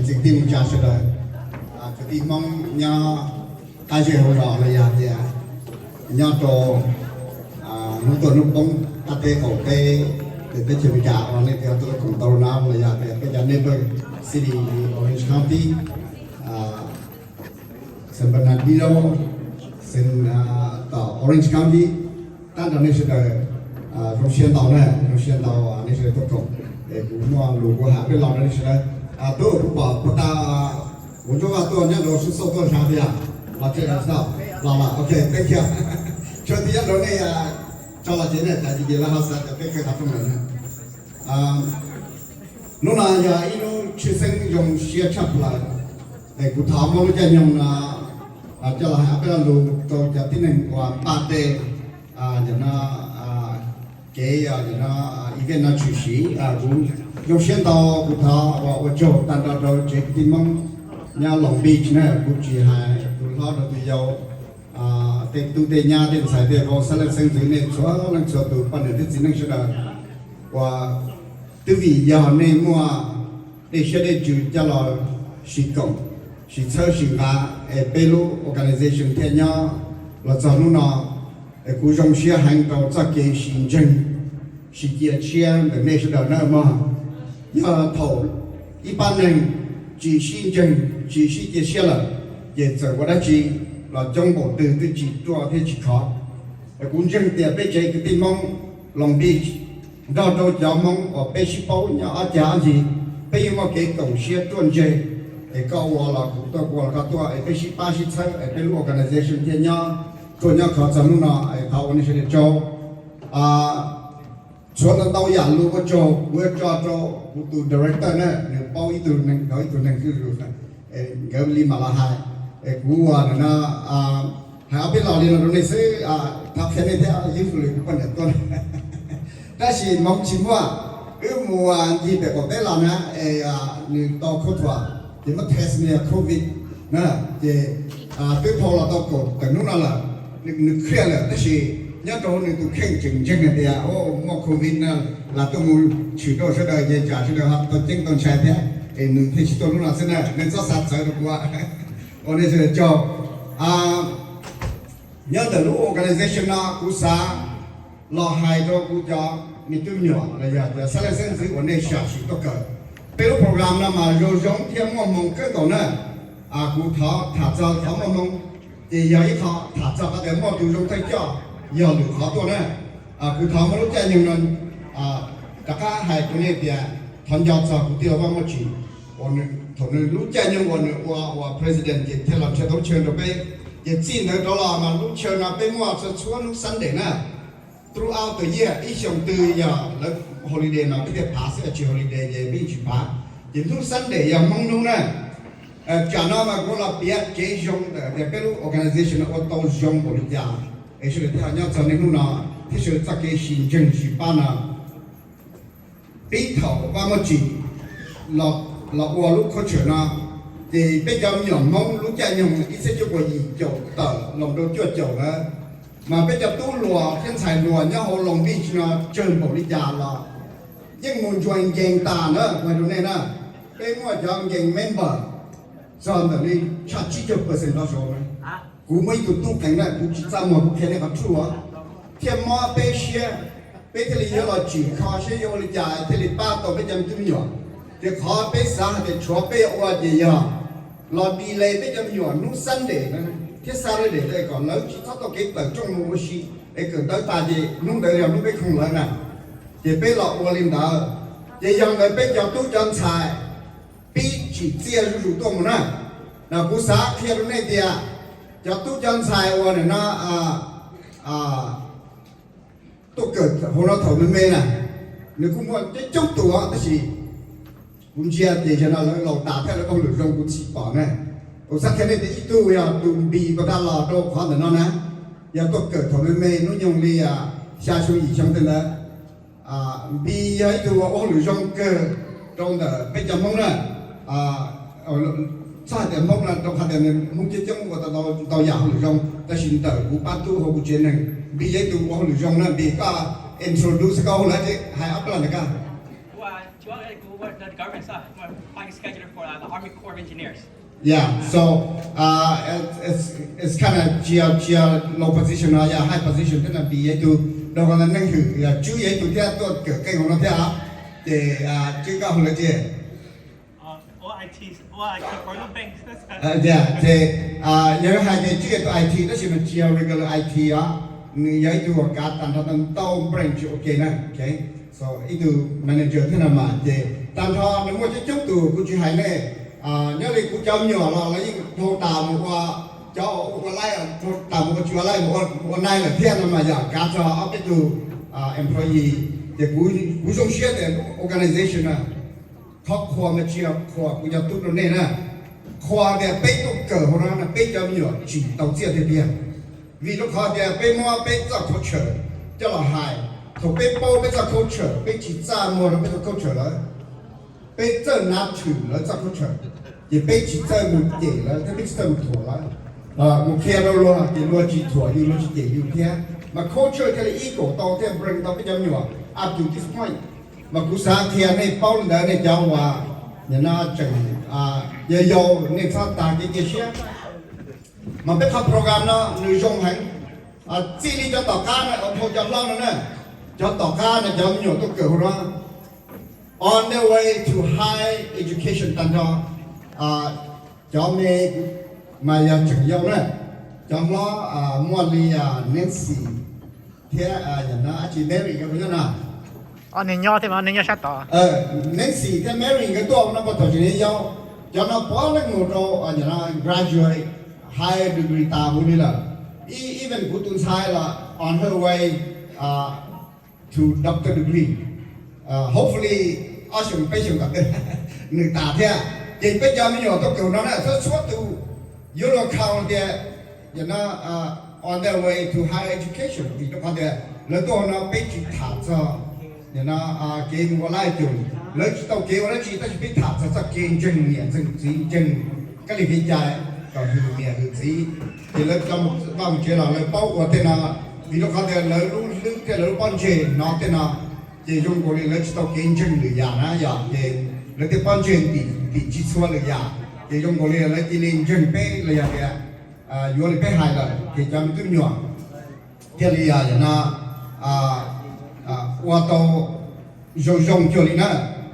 Kwv tij neej tsa sawv daws, kwv tij Hmoob nyob qab zej hauv zos los yog tias nyob rau hnub tuaj hnub poob qab teb qaum teb, teb chaws Amelikas, nej twb tuaj koom tau no los yog tias peb cov neighbor city, Orange County, San Bernardino, tom Orange County, tag nrho nej sawv daws zoo siab ntau na, zoo siab ntau nej sawv daws tuaj koom. Es kuv muaj lus kuv hais peb los rau nej sawv daws. Tub, kuv pom puag ta, kuv ntsuab vaj tuaj nyob rau Sub Xauj tuaj sab tiag los tseem los, los los, ok, thank you. Tshua tias nyob rau nej tso los tsev na, cas cis ces lawv ho xav tias peb kawg qhov rooj lawm na. Hnub no yog ib hnub tshwj xeeb zoo siab tshaj plaws, es kuv thov muab lub caij nyoog no coj los hais ob peb lo lus rau cov tib neeg uas npaj tej, yog no, kev, yog no, event no tshwm sim. Kuv zoo siab ntau, kuv thov ua tsaug tag nrho rau tsev kwv tij Hmoob nyob Long Beach na, kuv tsis hais tus hlob rau tus yau, tej tub tej nyab tej ntxhais tej vauv xeeb leej xeeb ntxwv, nej txhua leej txhua tus poj niam thiab txiv neej sawv daws, uas twb vim yog nej muaj dej siab dej ntsws coj los sim koom, sim txhawb sim nqa, es peb lub organization thiaj nyob los txog hnub no. Es kuv zoo siab heev rau txoj kev sim ntseeg, sim cia siab ntawm nej sawv daws na mog. Yog thaum ib pab neeg tsis sib ntseeg tsis sib cia siab lawm, ces txawm ua dab tsi los coob npaum twg twb tsis ruaj thiab tsis khov. Es kuv ntseeg tias peb tsev kwv tij Hmoob Long Beach, nrog rau cov Hmoob uas peb sib paub nyob ob cag ob ncig, peb yeej muaj kev koom siab ruaj ntseg. Es koj ua los kuv tuaj, kuv ua los koj tuaj, es peb sib pab sib txhawb, es peb lub organization thiaj nyob ruaj nyob khov txog hnub no. Es thov ua nej sawv daws tsaug. Tshuav ntau ntau yam lus ua tsaug kuv yuav tso rau kuv tus director na, nws paub ib tug neeg rau ib tug neeg zuj zus, nkawd li mam los hais. Es kuv ua no, hais ob peb lo li no rau nej xwb, thov qhia nej thiab, usually kuv poj niam tuaj. Tab sis hmoov tsis muaj, wb mus ncig pem qaum teb los na, es nws tau khaub thuas, ces muab test nws yog covid na, ces twb dhau los tau kaum tawm hnub no lawm. Nws qhia lawm tab sis nyob rau nws tus kheej tseem ntseeg hais tias muaj covid na, lam tuaj mus tshwm rau sawv daws ces tsam sawv daws ho tau ceeb tau ntshai thiab, es nws thiaj tsis tuaj hnub no xwb na, nej txhob xav txawv rau kuv. Ua nej sawv daws tsaug. Nyob ntawm lub organization no kuv xav los hais rau kuv cov me tub me nyuam los yog cov xeeb leej xeeb ntxwv uas nej sam sim tuaj kawm. Peb lub program no mas zoo zoo thiab muaj hmoo kawg nkaus na. Kuv thov tham txog qhov muaj hmoo, ces yog ib qho tham txog qhov tias muaj tus zoo thawj coj yog lwm qhov tuaj na. Kuv thov muab lub caij nyoog no rov qab hais rau nej tias thov nco txog kuv tij laug Vaj Muaj Tsim, uas thaum nws lub caij nyoog uas nws ua ua president ces thiaj los nrhiav tau lub chaw rau peb. Ces txij ntawd rov los mas lub chaw no peb muaj txhua txhua hnub Sunday na. Throughout the year, ib xyoos twg yog lawv holiday mas peb thiaj phav xwb, tsis holiday ces peb yeej tsis phav. Ces hnub Sunday yog Hmoob hnub na. Tsam no mas kuv los piav kev zoo tias peb lub organization no ua tau zoo npaum li cas, es sawv daws thiaj nyob txog niaj hnub no, thiab sawv daws txoj kev sib ntseeg sib pab no. Pib thaum Vaj Muaj Tsim los ua lub culture no, ces peb cov me nyuam Hmoob lub caij nyoog ib txhiab cuaj puas yim caum tawm los rau cuaj caum na, mas peb cov tub hluas thiab ntxhais hluas nyob hauv Long Beach no tsawg npaum li cas los yeej mus join nkees tas na, kuv hais rau nej na. Peb muaj cov nkees member txog ntawm li tshaj tsib caug percent rov saud na. Kuv muaj ib tug tub qees na, kuv tsis txaj muag kuv qhia nej qhov true, thiaj mob peb siab, peb thiaj li yuav los tsim kho seb yuav ua li cas thiaj li pab tau peb cov me tub me nyuam. Ces qhov peb xav hais tias tshuav peb yuav ua ces yog los delay peb cov me nyuam hnub Sunday thiab Saturday kom lawv tsis txhob tau kev tawm rooj mus ua si, es kawm ntawv tas ces hnub ntawd yog hnub peb khoom lawv na. Ces peb los ua li ntawd, ces yog ntawd peb cov tub cov ntxhais pib tsim txiaj zuj zus tuaj mus na. No kuv xav qhia rau nej tias cov tub cov ntxhais uas nim no tuaj kawm hauv no thaum me me na, nws kuj muaj coob coob tus, tab sis kuv ntsia ces zaum no lawv laus tas thiab lawv ua hauj lwm zoo kuv tsis pom na. Kuv xav qhia nej tias ib tug yog tus Npis pas tas los rau qhov ntawm no na, yog tuaj kawm thaum me me hnub nyoog li xya xyoo yim xyoo tej ntawd. Npis yog ib tug ua hauj lwm zoo kawg rau ntawm peb cov Hmoob na. Txhob hais tias Hmoob no rau qhov tias nws Hmoob coob coob ua tau ntau yam hauj lwm zoo, tab sis ntawm kuv pab tub hauv kuv tsev neeg Npis yog ib tug ua hauj lwm zoo na. Npis koj introduce koj hauj lwm, hais ob peb lo ntawm koj. government side, more like a scheduler for uh, the Army Corps of Engineers. Yeah, so uh, it's, it's, it's kind of tsia tsia low position no, yeah, high position thiab no, vim yog ib tug rau qhov ntawd neeg hwm, yog Tswb yog ib tug thiab tuaj kawm keej hauv no thiab os. Ces Tswb koj hu lawv tsi? Ua I T, ua I T for the banks. Ces yog hais tias Tswb yog tus I T tab sis mas tsis yog regular I T os, nws yog ib tug uas kav tag nrho tau ntau branch ua ke na. So ib tug manager thiab no mas ces tag nrho nws muaj coob coob tus, kuv tsis hais nej. Nyob li kuv cov me nyuam los lawv yeej dhau tas mus ua, cov ua laib dhau tas mus ua tsis ua laib, mus ua nai lawm thiab no mas yog kav txog ob peb tug employee. Ces kuv zoo siab tias organization na, qhov qhuas mas tsis yog qhuas kuv cov tub rau nej na, qhuas tias peb tuaj kawm hauv no no peb cov me nyuam tsim tau txiaj tiag tiag. Vim rau qhov tias peb muab peb txoj culture coj los hais, thaum peb paub peb txoj culture, peb tsis txaj muag rau peb txoj culture lawm, peb txawj nav thwm lawv txoj culture, ces peb tsis txawj mus cem lawv thiab peb tsis txawj mus thuam lawv. Mus qhia rau luag ces luag tsis thuam yus, luag tsis cem yus thiab, mas culture thiaj li equal tau thiab bring tau peb cov me nyuam up to this point. Mas kuv xav qhia nej paub li ntawd, nej cov uas nim no tseem yau yau, nej txhob tas kev cia siab. Mas peb qhov program no nws zoo heev. Txij li cov tom qab no dhau cov hlob no na, cov tom qab no cov me nyuam tuaj kawm hauv no, on their way to higher education tag nrho. Cov me mas yog tseem yau na, cov hlob muaj li Nancy thiab yog no dab tsi Mary nkawd puas nyob no? Ob niag nyob thiab, ob niag nyob sab tod. Nancy thiab Mary nkawd tuaj no puag thaum tseem yau, cov no puav leej mus rau graduate higher degree tas huv li lawm. Even kuv tus ntxhais los on her way to doctor degree. Hopefully ob xyoos peb xyoos tom ntej nws tas thiab. Ces peb cov me nyuam tuaj kawm no na, txhua txhua tus yuav luag count tias yog no on their way to higher education, vim rau qhov tias lawv tuaj hauv no peb tsis tham txog yog no kev mus ua laj cum, lawv tsis tau kev ua dab tsi tab sis peb tham txog txoj kev ntseeg niam ntseeg txiv, ntseeg kab li kev cai, kom hwm niam hwm txiv. Ces lawv cov vaj mus tsev los lawv paub ua tej no, vim rau qhov tias lawv lub hlwb thiab lawv lub pob ntseg hnov tej no, ces zoo nkaus li lawv tsis tau kev ntseeg lwm yam na yom. Ces lawv tej pob ntseg ntim tsis txhua lwm yam, ces zoo nkaus li lawv cia li ntseeg peb los yog tias yuav li peb hais lawm, ces cov me tub me nyuam thiaj li yog no ua tau zoo zoo cuag li na.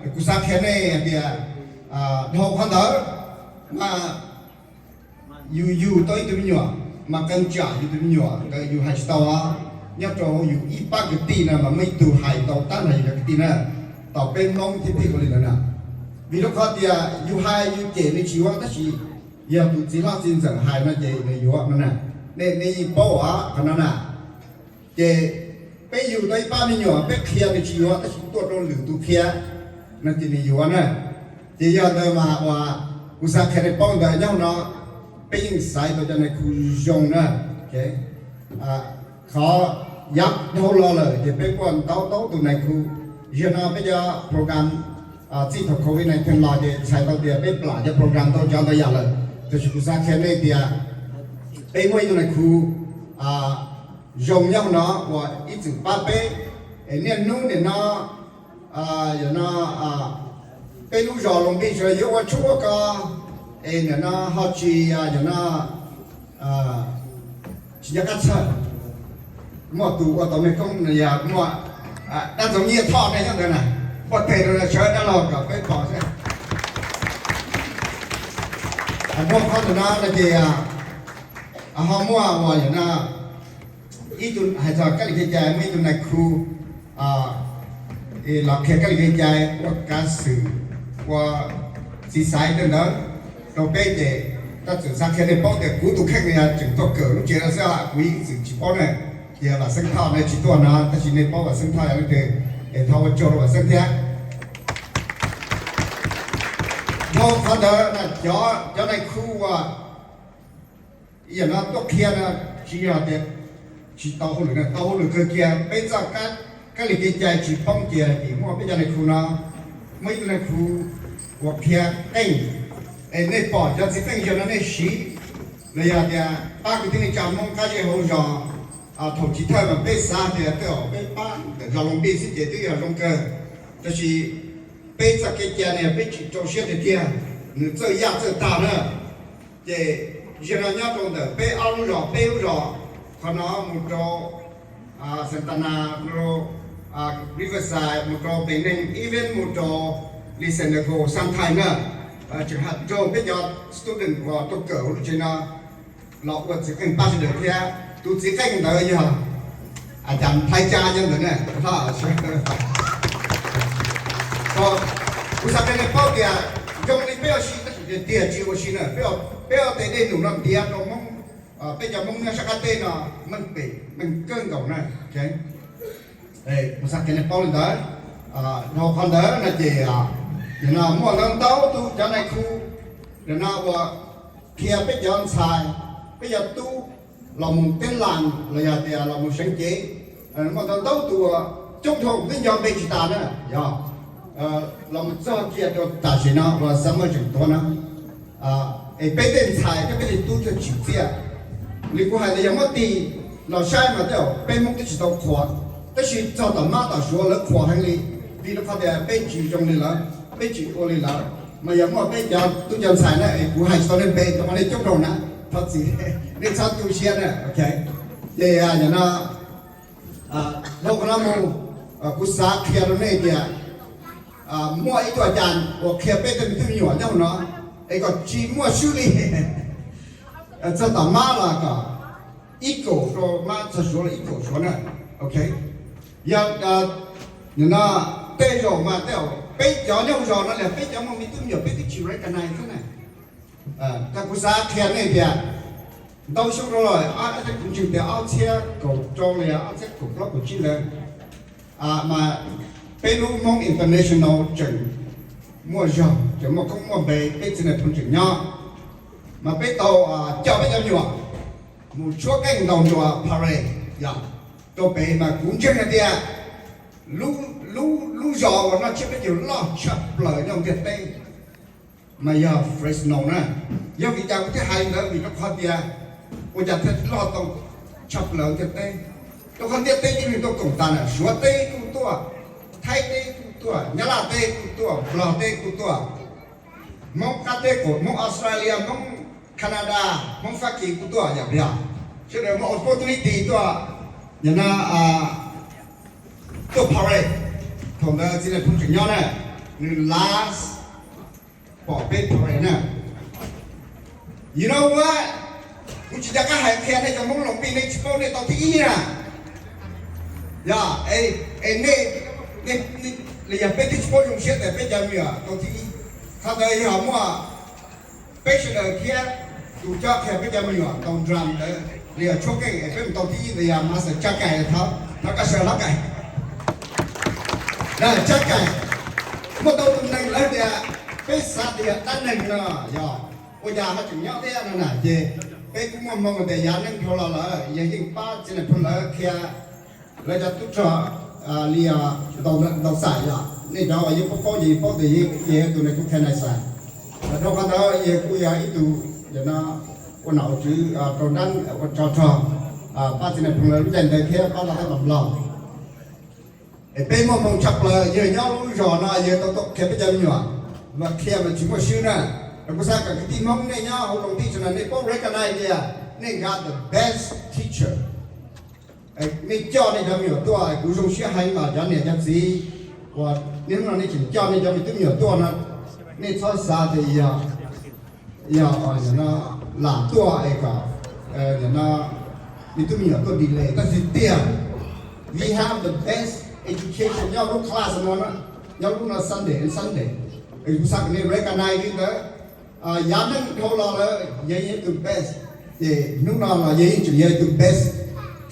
Kuv xav qhia nej hais tias dhau qhov ntawd mas yus yug tau ib tug me nyuam mas qee tsam yus tus me nyuam ntawd yus hais tsis tau os. Nyob rau hauv yus ib pab kwv tij no mas muaj ib tug hais tau tab nrho yus cov kwv tij na, tau peb Hmoob thiab peb ua li ntawd na. Vim rau qhov tias yus hais yus cem nws tsis yuav tab sis yog tus txiv hlob txiv ntxawm hais no ces nws yuav no na. Nej yeej paub os qhov no na. Ces peb yug tau ib pab me nyuam peb qhia nws tsis yuav tab sis tuaj rau lwm tus qhia no ces nws yuav na. Ces yog ntawd mas uas kuv xav qhia nej paub ntawd nyob no, peb yeej xaiv tau cov nais khu zoo na. Qhov yav dhau los lawm ces peb muaj ntau ntau tus nais khu. Zaum no peb cov program txij thaum covid nineteen los ces txhais tau tias peb plam cov program tau cov ntau yam lawm. Tab sis kuv xav qhia nej tias peb muaj ib tug nais khu zoo nyob no uas ib txwm pab peb, es niaj hnub nim no yog no peb lub zos Loos Npij sawv daws yuav ua tshoob ua kos, es nim no ho tsis yog no tsis nco qab txhawj. Muaj tus ua tau mej koob yog muaj dab ntxoov Nyiaj Thoj nej nyob ntawd na, muaj teg rau sawv dab laug kom peb pom xwb. Muaj qhov ntawm no no ces ho muaj uas yog no ib tug hais txog kab lis kev cai, muaj ib tug nais khu los qhia kab lis kev cai, ua kav xwm, ua txiv xaiv tej ntawd rau peb ces tab txwm xav qhia nej paub tias kuv tus kheej yog tseem tuaj kawm lub tsev no xwb, kuv ib txwm tsis paub ne. Ces Vam Xeeb Thoj nej tsis tuaj no tab sis nej paub Vam Xeeb Thoj yog leej twg, es thov ua tsaug rau Vam Xeeb thiab. Dhau qhov ntawd cov nais khu uas yam no tuaj qhia no tsis yog tias tsis tau hauj lwm, tau hauj lwm kawg kiag. Peb txoj kab lis kev cai tsis poob kiag vim muaj peb cov nais khu no. Muaj ib tug nais khu uas qhia qeej, es nej pom cov txiv qeej zaum no nej siv, los yog tias pab kwv tij neej tsa Hmoob qab zej hauv zos. Thaum chiv thawj mas peb xav tias tej zaum peb pab ntawm zos Loos Npij xwb ces twb yog zoo kawg, tab sis Peb txoj kev cai ne peb tsis rau siab tiag tiag, nws txawj yaj txawj tag na. Ces zaum no nyob rau ntawm peb ob lub zos, peb lub zos, qhov no mus rau Santana, mus rau Riverside, mus rau Penang, even mus rau Lisendago, Santhai na. Tseem hais rau peb cov student uas tuaj kawm hauv lub tsev no los ua txiv qeej pab sawv daws thiab. Tus txiv qeej ntawd yog a cas Thaib Tsab nyob ntawd na. Kuv xav qhia nej paub tias zoo li peb ua si tab sis tiag tiag tsis ua si na. Peb ua tes dej num no ntiav rau Hmoob, peb cov Hmoob nyob sab qab teb no meej pem meej kawg nkaus na. Kuv xav qhia nej paub li ntawd. Dhau qhov ntawd no ces nim no muaj ntau ntau tus cov nais khu nim no uas qhia peb cov ntxhais, peb cov tub los mus teb las los yog tias los mus seev cev, muaj ntau ntau tus uas coob dhau kuv twb nco npe tsis tas na, yog los mus txog kiag rau tam sim no uas summer tseem tuav na. Es peb tej ntxhais thiab peb tej tub thiaj tsim txiaj. Li kuv hais tias yog muab tig los saib mas tej zaum peb Hmoob twb tsis tau qhuas, tab sis txog tom Mab tom Suav lawv qhuas heev li, vim rau qhov tias peb tsis zoo li lawv, peb tsis ua li lawv. Mas yog muaj peb cov tub cov ntxhais na es kuv hais tsis tau nej npe rau qhov nej coob dhau na, thov txim, nej txhob tu siab na. Ces yog no, dhau qhov no mus, kuv xav qhia rau nej tias muaj ib tug a cas uas qhia peb tej me tub me nyuam nyob hauv no es kom tsis muaj swb li. Txog tom Mab los kom ib kaum rau Mab, txog Suav los ib kaum Suav na. Ok, yog nim no tej zaum mas tej zaum peb cov nyob hauv zos no los peb cov muaj me tub me nyuam peb twb tsis recognize thiab na. Tag kuv xav qhia nej tias ntau xyoo rau lawm, kuv ntseeg tias ob txhiab kaum rau los yog ob txhiab kaum plaub kaum tsib ntawd, mas peb lub Hmoob International tseem muaj zog, tseem muaj koob muaj npe, peb txiv nais phoo tseem nyob. Mas peb tau coj peb cov me nyuam mus tshuab qeej ntaus nruas parade yog rau pem, mas kuv ntseeg hais tias lub zos uas noj tsiab peb caug loj tshaj plaws nyob ntiaj teb mas yog Fresno na. Yog vim cas kuv thiaj hais li ntawd? Vim rau qhov tias ua cas thiaj loj tau tshaj plaws ntiaj teb? Rau qhov ntiaj teb yeej tuaj koom tas na, Suav teb kuj tuaj, Thaib teb kuj tuaj, Nyab Laj teb kuj tuaj, Nplog teb kuj tuaj, Hmoob qab teb qaum, Hmoob Australia, Hmoob Canada, Hmoob Fab Kis kuj tuaj, yog puas yog? Sawv daws muaj opportunity tuaj, yog no tuaj parade. Thaum ntawd txiv nais phoo tseem nyob na, nws last pom peb parade na. You know what? Kuv tsis nco qab hais qhia nej cov Hmoob Loos Pij, nej tsis paub nej tau thib ib na. Yog, es nej, li yog peb twb tsis paub zoo siab tias peb cov me nyuam tau thib ib. Qhov ntawd yog muaj peb sawv daws thiab tus coj qhia peb cov me nyuam ntaus drum ntawd li yog tshuab qeej es peb mus tau thib ib ntawd yog Master Tsa Kaim, thov koj sawv hlob Kaim. Tsa Kaim, muaj ntau tus neeg lawv tias peb xav tias dab neeg no yog ua cas ho tseem nyob thiab no na. Ces peb kuj muaj hmoo tias yav neej dhau los lawm yog yeej pab txiv nais phoo lawv qhia lawv cov tub rog li ntaus xais yom. Nej cov uas yeej paub paub ces yeej paub tias yog tus neeg kuj qhia nais xais. Rau qhov ntawd yog kuj yog ib tug ua nom ua tswv rau dab ua tsov rog, pab txiv nais phoo lawv lub caij ntev thiab pab tau teb tom Nplog. Es peb muaj hmoo tshaj plaws yawg nyob lub zos no yawg tau tuaj qhia peb cov me nyuam, mas qhia mas tsis muaj swb na. Rau kuv xav kom kwv tij Hmoob nej nyob hauv Loos Pij sawv daws nej paub recognize tias nej got the best teacher. Nej coj nej cov me nyuam tuaj, kuv zoo siab heev los cov niam cov txiv uas niaj hnub no nej tseem coj nej cov me tub me nyuam tuaj no, nej txhob xav tias yog, yog lam tuaj es kom no me tub me nyuam tuaj delay, tab sis tiag, we have the best education nyob lub class no, nyob lub no Sunday and Sunday. Kuv xav kom nej recognize li ntawd. Yav neej dhau los lawm yog yeej tus best, ces hnub no los yog yeej tseem yog tus best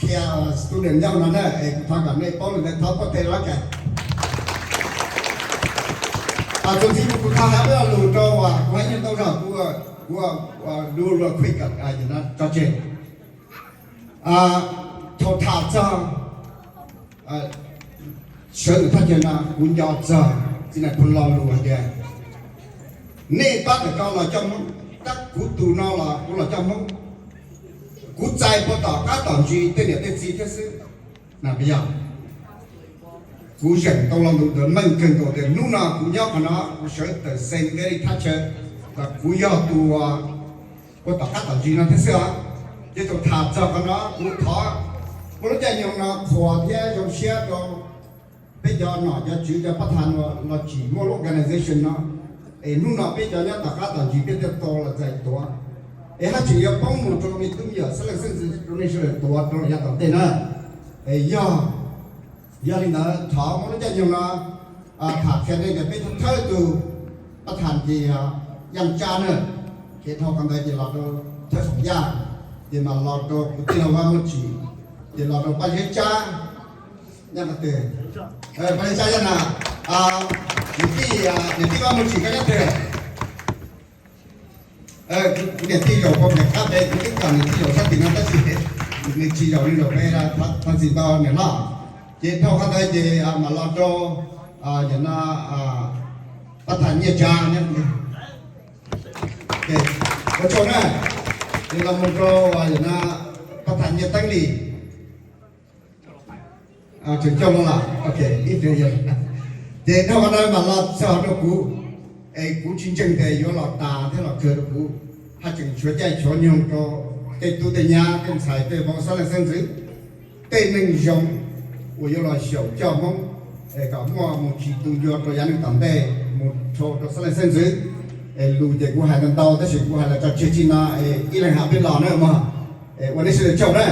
qhia student nyob no na. Es kuv thov kom nej paub li ntawd, thov pov tes lab kas. Txuas ntxiv kuv thov hais ob lo lus rau, kuv hais ntau zog, kuv, kuv do real quick, tso tseg. Thaum tham txog sawv ntawm thaj chaw no kuv nco txog txiv nais phoo lo lus hais tias nej pab ntawm ko los coj Hmoob, tab kuv tus no los kuv los coj Hmoob. Kuv txais puas tom qab tom ntsis tej niam tej txiv thiab xwb na, puas yog? Kuv zeem tau lo lus ntawd meej kawg nkaus tias hnub no kuv nyob qhov no kuv sawv tawm xeem ntiaj teb thaj chaw, los kuv yog tus ua tom qab tom ntsis no thiab xwb os. Ces thaum tham txog qhov no kuv thov muaj lub caij nyoog no qhuas thiab zoo siab rau peb cov nom cov tswv cov pab thas uas los tsim muaj lub organization no, es hnub no peb cov nyob tom qab tom ntsis peb thiaj tau los txais tuav, es haj tseem yuav poob mus rau me tub me nyuam xeeb leej xeeb ntxwv rau nej sawv daws tuav rau yav tom ntej na. Es yog, yog li ntawd thov muaj lub caij nyoog no tham qhia nej tias peb thawj tug pab thas ces yog Yaj Tsab na, ces dhau qhov ntawd ces los rau thawj Foom Yaj, ces mam los rau kuv tij laug Vaj Muaj Tsim, ces los rau Paj Zeb Tsab, Yaj Tsab Yaj na, niam tij, niam tij Vaj Muaj Tsim koj nyob twg? Kuv niam tij zaum pem qab pem, kuv twb kom niam tij zaum sab tim no tab sis nws tsis zaum li zaum pem, thov txim ntau niam hlob. Ces dhau qhov ntawd ces mam los rau, yog no, pab thas Nyiaj Tsa, ua tsaug na. Ces los mus rau, yog no, pab thas Nyiaj Teeb Lis. Tseem coj los, ok, ib pliag yog. Ces dhau qhov no mam los txog rau kuv, es kuv tsis ntseeg tias yuav los tas thiab los kawg rau kuv, haj tseem tshuav caij tshuav nyoog rau tej tub tej nyab tej ntxhais tej vauv xeeb leej xeeb ntxwv, tej neeg zoo uas yuav los xyaum coj Hmoob, es kom muaj mus tsis tu ncua rau yav neeg tom ntej mus rau rau xeeb leej xeeb ntxwv. Es lus ces kuv hais ntau ntau tab sis kuv hais los tso tseg txij no, es ib leeg hais peb los na mog. Ua nej sawv daws tsaug na.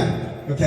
Ok.